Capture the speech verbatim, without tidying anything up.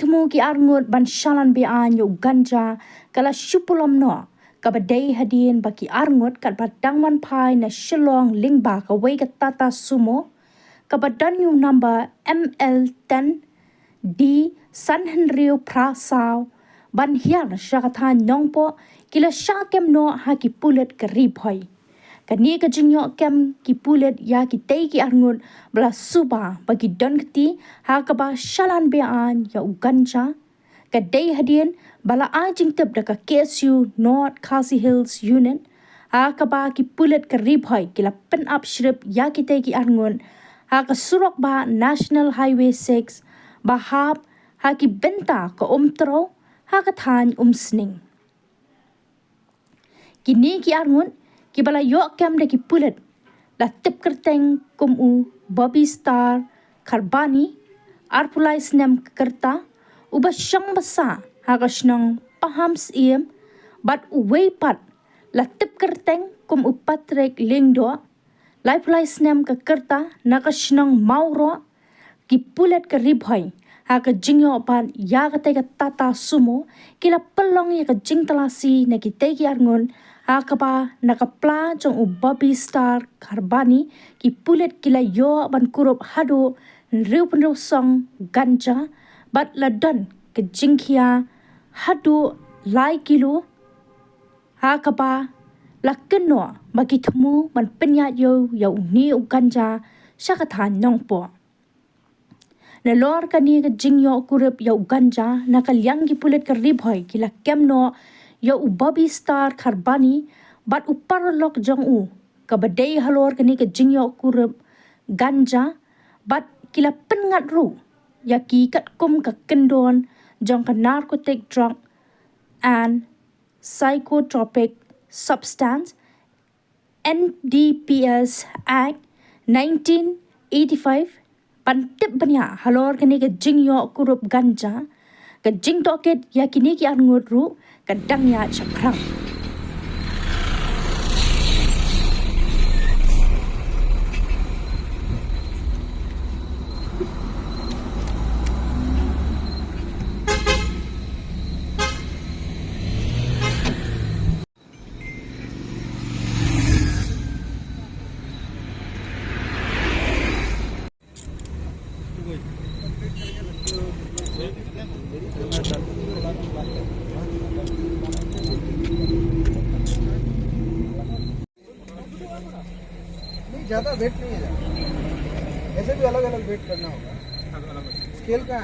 Sumo ki arngut ban shalan beaiñ ïa u ganja ka la shu pulom noh, kaba dei hadien ba ki arngut katba dang wan phai na Shillong lyngba kawei ka Tata Sumo kaba don ïa u number M L ten D san hynriew phra saw ban hiar sha ka thaiñ Nongpoh, ki la shah kem noh ha ki pulit ka Ri Bhoi. Kane ka jingïoh kem ki pulit ïa kitei ki arngut ba la suba ba ki don kti ha kaba shalan beaiñ ïa u ganja, ka dei hadien ba la ai jingtip da ka K S U North Khasi Hills Unit, ha kaba ki pulit ka Ri Bhoi ki la pynap shrip ïa kitei ki arngut ha ka surok bah National Highway six ba hap ha ki bynta ka Umtrew ha ka thaiñ Umsning. Kine ki arngut kiba la ïoh kem da ki pulit la tip kyrteng kum u Bobby Star Kharbani, arphew lai snem ka rta, uba shong ba sah ha ka shnong Pahamsyiem, bad uwei pat la tip kyrteng kum u Patrick Lyngdoh, laiphew lai snem ka rta, na ka shnong Mawroh. Ki pulit ka Ri Bhoi ha ka jingïoh bat ïa katei ka Tata Sumo ki la pynlong ïa ka jingtalasi na kitei ki arngut, ha kaba na ka pla jong u Bobby Star Kharbani ki pulit ki la ïoh ban kurup haduh hynriewphew hynriew song ganja bad la don ka jingkhia haduh lai kilo, ha kaba la kynnoh ba ki thmu ban pynïaid ïa u, ïa une u ganja sha ka thaiñ Nongpoh. Nalor kane ka jingïoh kurup ïa u ganja, na ka liang ki pulit ka Ri Bhoi ki la kem noh ïa u Bobby Star Kharbani bad u paralok jong u, kaba dei halor kane ka jingïoh kurup ganja, bad ki la pynngat ruh ïa ki katkum ka kyndon jong ka Narcotic Drug and Psychotropic Substance, N D P S Act nineteen eighty-five, ban tip bniah halor kane ka jingïoh kurup ganja. Ka jingtohkit ïa kine ki arngut ruh ka dang ïaid shaphrang. नहीं, ज्यादा वेट नहीं है, ज्यादा। ऐसे भी अलग अलग वेट करना होगा। स्केल का